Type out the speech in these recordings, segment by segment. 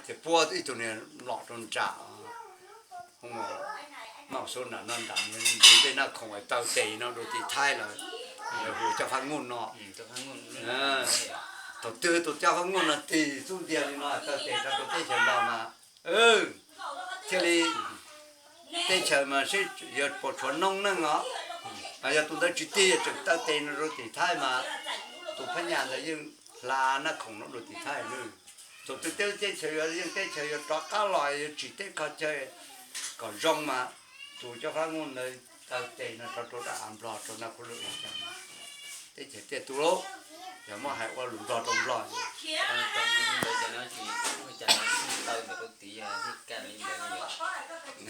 Ces puab ib tug niag lom rau nram, hoo, Mauj Xub nram no, nram ntu nplej Naj Khoom taw tes no dua tim Thaib lawm, hu Caj Fab Nuj no. Thaum twg tus Caj Fab Nuj no tig xub ntiag li no taw tes rau teb chaws Nplog mas thiaj li teb chaws mas seb yuav puas tshuav noob neej os. Mas yog tus ntawd tsis tig tseem taw tes no rau tim Thaib mas tus Phab Nyas ntawd yeej hla Naj Khoom no dua tim Thaib lawm. Thaum twg teb chaws yuav yeej teb chaws yuav rov qab los yuav tsim teb kho chaw kom zoo mas tus Caj Fab Nuj ntawd taw tes no rau rau nram Nplog rau Naj Khoom lawm, teb chaws tiaj tug lauj. Yog muab hais ua lus Nplog rau Nplog,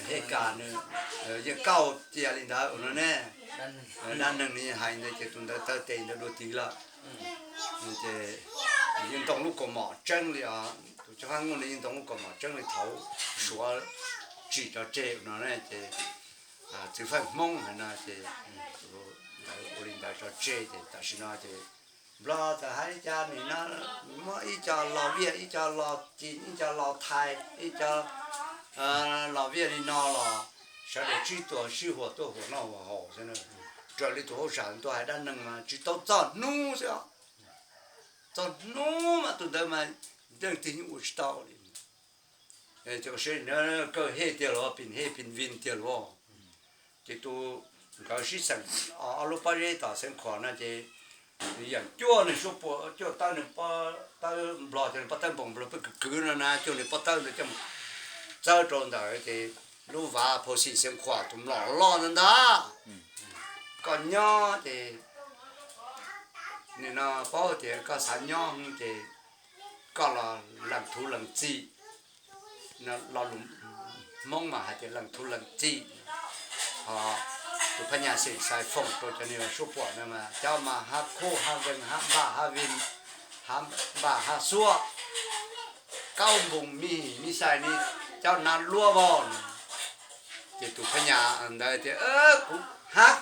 Hej Kas nws yeej kauj cia li ntawd no ne. Dab neeg nws yeej hais ntawd ces tus ntawd taw tes ntawd dua tid lawm. Ces yeej ntoo lub kaus mom tseeb li os, tus Caj Fab Nuj no yeej ntoo lub kaus mom tseeb li thaud Suav tsim tso tseg no ne ces txwv feej Hmoob hais no ces ntawd ua li ntawd tso tseg ces tam sim no ces Nplog txawm hais li cas nim no muab ib co los Viaj, ib co los Cin, ib co los Thaib, ib co los Viaj li no los sawv daws sib tua sib huam tuaj huam noj huam haus xwb. Raws li tus hauj sam tuaj hais dab neeg mas tsis tau txog hnub xwb os. Txog hnub mas tus ntawd mas leej twg yeej ua tsis tau li. Ces kawg hej tiag los pin hej pin vin tiag los. Ces tus nkawd sib xeem ob lub pob zeb tom Xeev Khuam no ces nws yeem cuaj nws suab puam, cuaj tawb nws pob tawb Nplog, coj nws pob tawb npoos Nplog peb kwv kwv no na, cuaj nws pob tawb ntawd coj mus txawb rau ntawd ces lub vaj Phau Xim Xeev Khuam tus mlom loj ntawd ntag. Koj nyob ces nim no paub tias koj xav nyob ces koj los lees thuv lees txim. Lo lus Hmoob mas hais tias lees thuv lees txim. Ho tus Phab Nyas Xeem Xais foom rau cov niag suab puam no mas cov mas hab khuj hab vees hab npam hab vin hab npam hab xuab, kaub npoos mi him mi xais ni, cov nav luab vog. Ces tus Phab Nyas ntawd tias kuv hab,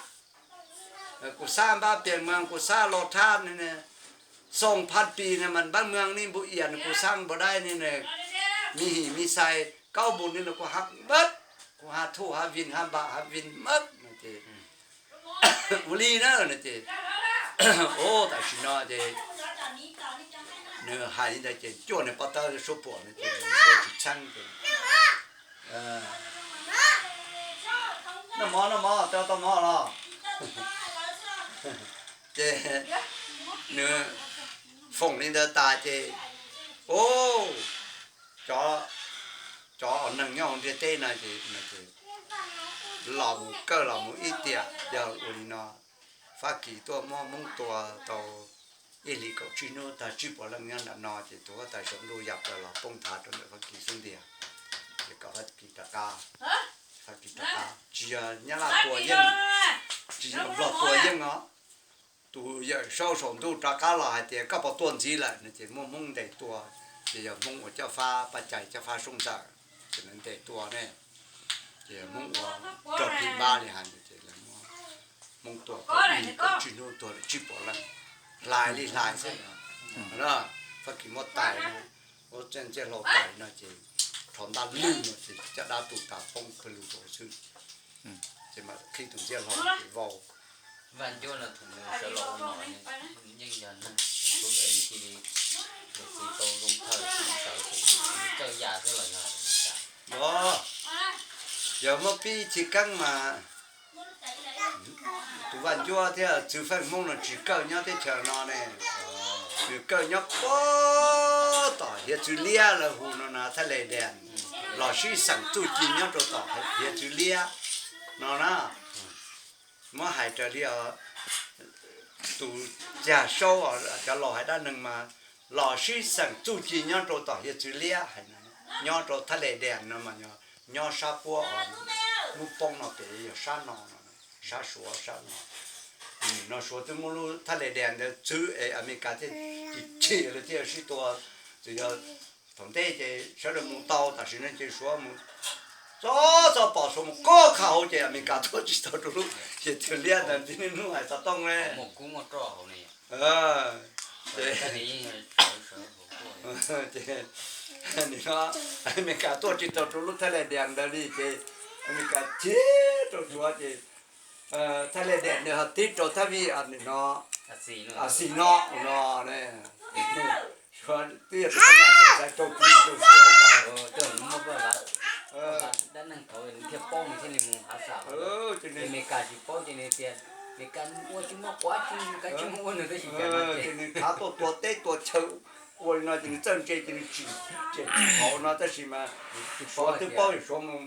kuv xab npab pias mas kuv xab los thab ni, xoo phab pis na mas npab mws ni npu ias kuv xab npau daib ni, mi him mi xais kaub npoos ni los kuv hab npab, kuv hab thuj hab vin hab npam hab vin mab no ces ua li na no ces, o, tam sim no ces nws hais li ntawd ces cuaj nws pob tawb suab puam no ces nws suav tsis txheeb ces noj mov, noj mov, tau tau mov los. Ces nws foom li ntawd tas ces, o, cov, cov neeg nyob hauv ntiaj teb no ces los mus kawg los mus ib tiam yog ua li no, Fab Kis tuaj muab Hmoob tua tau ib hlis kaum tsib hnub tag tsib puas leej nyob nram no ces tus huab tais saum ntuj ya plaws los poob nthav rau ntawm Fab Kis xub ntiag. Ces kom Fab Kis rov qab, Fab Kis rov qab, tsis yog Nyab Laj tua yeej, tsis yog Nplog tua yeej os. Tus yawm saub saum ntuj rov qab los hais tias koj puas tuaj ntxiv lawm no ces muab Hmoob ntes tua, ces yog Hmoob uas coj fab Paj Cai coj fab Soob Ntxawm, ces lawv ntes tua ne. Ces Hmoob ua rog phim npab li hais ces lawv muab Hmoob tua tau ib hlis kaum tsib hnub tuag lawm tsib puas leej, hlais li hlais xwb. Fab Kis muab tais no, muab Ntxhiab Hlau tais no ces rho ntaj lwj no ces caj dab tu tas poob kawg lug rau xwb. Ces mam qhib tus Ntxhiab Hlau ces vau. Vaj Ncuab no thaum nws sawv los ua nom yeej yog neeg txawv es nws cia li, nws txiv tau zoo thawj txiv sawv, nws kawj ya xwb los yog cas? Yog muab pib ib txhia keeb mas tus Vaj Ncuab thiab Txwv Feej Hmoob no tsis kawj nyob teb chaws no ne. Nws kawj nyob puag tom Hiav Txwv Liab lawv hu no na, Thaj Les Des, los sib xeem txuj ci nyob rau tom Hiav Txwv Liab no na. Muab hais raws li tus cag saub, cov laus hais dab neeg mas los sib xeem txuj ci nyob rau tom Hiav Txwv Liab hais no, nyob rau Thaj Les Des no mas nyob sab puab, lub poob no pem yog sab no, sab Suav sab no. No Suav twb muab lub Thaj Les Des ntawd txwv es Amelikas thiaj chim chim lawv thiaj sib tua. Txawm yog thaum ntej ces sawv daws mus tau, tam sim no ces Suav mus txog txog pom Suav mus koj kha hauv ces Amelikas tuaj tsis tau rau lub Hiav Txwv Liab ntawd ntxiv niaj hnub hais xov tooj ne. Mus kub muaj roj hauv ne. Ces, ces nim no Amelikas tuaj tsis tau rau lub thaj le dias ntawd li ces Amelikas thiab rau Suav ces thaj le dias ntawd ho tib rau thaj vij nim no Axiv no no ne. Suav twb yog tus thaj le dias ntawd rau tib rau Suav. Dab neeg thaud nws thiaj paub nws thiaj li mus hav xas. Ces Amelikas tsis paub ces nws tias Amelikas ua tsis muaj quav tsis, Amelikas tsis muaj ua nws tab sis cas no ces nws khav tuaj tua teb tua chaw ua li no ces nws txawj ntse ces nws tsim tsis tau no tab sis mas Suav twb paub, Suav mus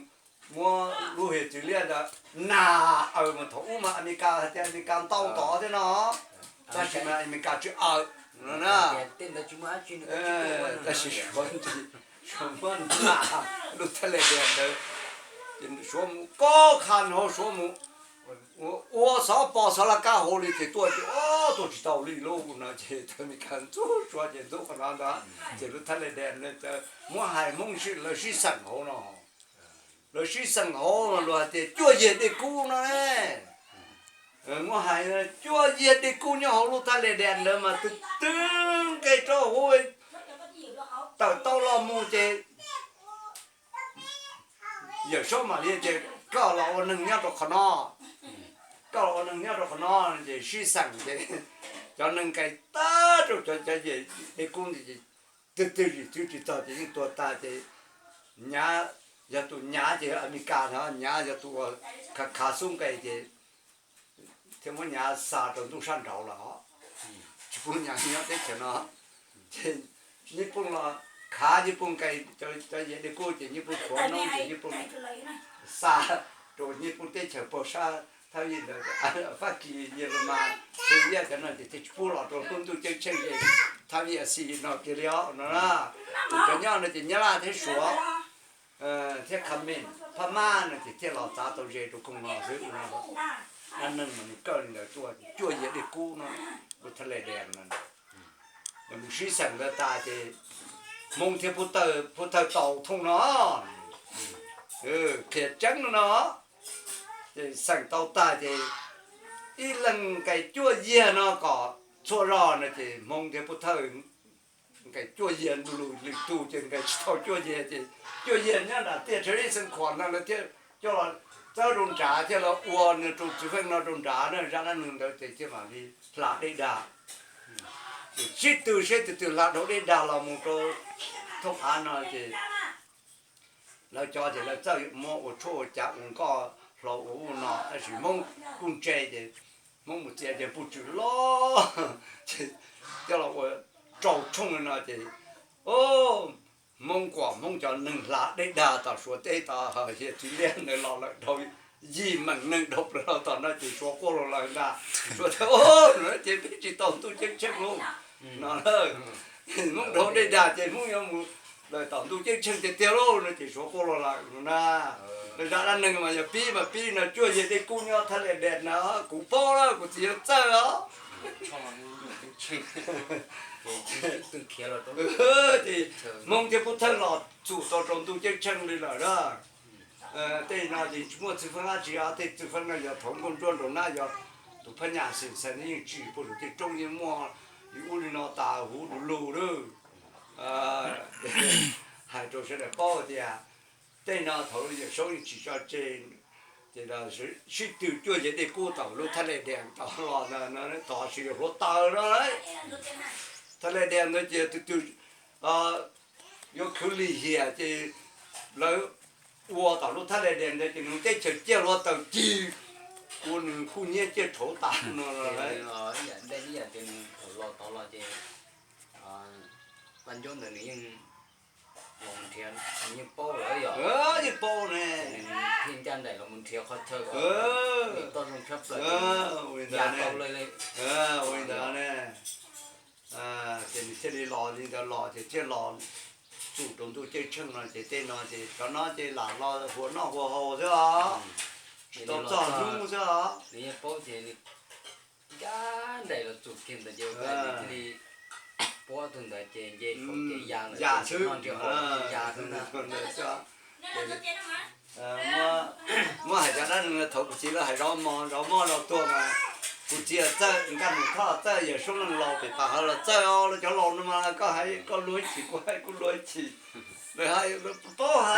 muab lub hiav txwv liab ntawd nag aws mas thaum ub mas Amelikas hais tias Amelikas ntau tod thiab no, tab sis mas Amelikas tsis aws no na. Tab sis Suav, Suav muab nag lub thaj le dias ntawd ces Suav mus kob qha hauv, Suav mus ua xov pos xov laj kab hauv li ces tuaj ces tuaj tsis tau li lauj no ces Amelikas ntxub Suav ces ntxub qhov no ntag. Ces lub thaj le dias ntawd muab hais Hmoob lawv sib xeem hauv no, lawv sib xeem hauv luag hais tias cuaj yias dej kub no ne. Muab hais cuaj yias dej kub nyob hauv lub thaj le dias ntawd mas twb twb nqes rau hauv, tawm tau los mus ces Yawm Saub mam li tias koj los ua neeg nyob rau qhov no, koj los ua neeg nyob rau qhov no ces sib xeem ces cov neeg nqes tag rau cov, cov yias dej kub ntawd ces twg twg zim txwv tsis txog ces yeej tuag tag ces Nyav, yog tus Nyav ces Amelikas no, Nyav yog tus uas khav khav xub nqes ces thiaj muab Nyav xa rau ntuj sab nraud lawm, tsis pub Nyav nyob teb chaws no. Ces Nyij Pooj los khav Nyij Pooj nqes, cov yias dej kub ces Nyij Pooj tshuav noob ces Nyij Pooj xa rau Nyij Pooj teb chaws puag sab thaj vij ntawd, Fab Kis, Yelemas, Xwv Yaj cov no ces thiaj tsis pub los rau lub ntuj ceeb tsheej ces thaj vij Axiv no kiag li os no na. Cov nyob no ces Nyab Laj thiab Suav thiab Kham Mes, Phab Mab no ces thiaj los txav tau ze rau koog no xwb. Dab neeg mas nws kawj li ntawd tuaj cuaj yias dej kub no, lub thaj le dias no. Mus sib xeem ntawd tas ces Hmoob thiab Pub Thawj tau thooj no, qhia tseeb no. Ces xeem tau tag ces ib leeg nqes cuaj yias no kom txhua zog no ces Hmoob thiab Pub Thawj nqes cuaj yias, lwm tus ces nqes tsis tau cuaj yias ces cuaj yias nyob nram tiaj Tshav Zeb Xeev Khuam no lawv thiaj coj los txawb rau nrad thiaj los ua nws rau txiv feej no rau nrad na. Zaj dab neeg ntawd ces thiaj mam li hla dej dag. Sib tw seb tus twg hla dhau dej dag los mus rau thooj av no ces lawv cov ces lawv txawj muab ua tshuaj ua cav ua nkoj hlau ua ub no tab sis Hmoob kuj ntse ces Hmoob mus txiav cov puj tswm loj ces coj los ua rau tshooj li no ces Hmoob kuam Hmoob cov neeg hla dej dag tom Suav teb tod, hiav txwv liab ntawd los lawm dhau yim meem neeg dhau plaws los tom no ces Suav quaj los lawm ntag. Suav tias, Au, no ces peb tsis tau ntuj ceeb tsheej lauj no. Hmoob dhau dej dag ces Hmoob yuav mus lawm tom ntuj ceeb tsheej tiag tiag lauj no ces Suav quaj los lawm no na. Zaj dab neeg mas yog pib mas pib no cuaj yias dej kub nyob thaj le dias no, kuv paub na, kuv txiv yog txawj os. Ces Hmoob thiab Pub Thawj los txum tau rau ntuj ceeb tsheej li lawm na. Tej no ces tsis muaj txwv feeb dab tsi os, tej txwv feeb no yog thaum Nkauj Ntsuab nraum nab yog tus phab nyas xim xais no yeej tsim puag saum tej roob yeej muaj li ub li no tas huv du lug lawm. Hais rau sawv daws paub tias tej no thaum Yawm Saub yeej tsim tso tseg, ces sib tw cuaj yias dej kub tom lub thaj le dias tod los ntag, tod sis yog hluav taws no lauj. Thaj le dias ntawd ces tus twg yuav khwv lim hiam ces lawv ua tom lub thaj le dias ntawd ces nws teb chaws ciaj hluav taws cig, ua nws kuj nyiab ciaj rhauv tas no lauj. Ib yam ntej ib yam tias nws thaum los tod los ces Paj Ncuab ntawd nws yeej los nrhiav, nws yeej paub lawm yog, yeej paub ne, thiaj ncaj nraim los mus nrhiav qhov chaw kom toj zoo tshaj plaws, ua li ntawd ne, ua li ntawd ne. Ces nws thiaj li los li ntawd los ces thiaj los txum rau ntuj ceeb tsheej no ces tej no ces cov no ces lam los hua noj hua haus xwb os, tsis tau txog hnub xwb os. Nws yeej paub ces nws ncaj nraim los txum kiag ntawd ces thiaj li puab tug ntawd ces nce saum ces ya lawm, ya xwb, ya xwb na. Muab hais cov dab neeg thaum kuv txiv lawv hais zov mos zov mob zov tuag mas Kuv txiv txawj, Nkaj Mus Thoj txawj, Yawm Suab Leej Laus pem Paj Hawv los txawj os, cov laus no mas koj hais koj luag ib chim, kuv hais kuv luag ib chim. Lawv hais paub ha.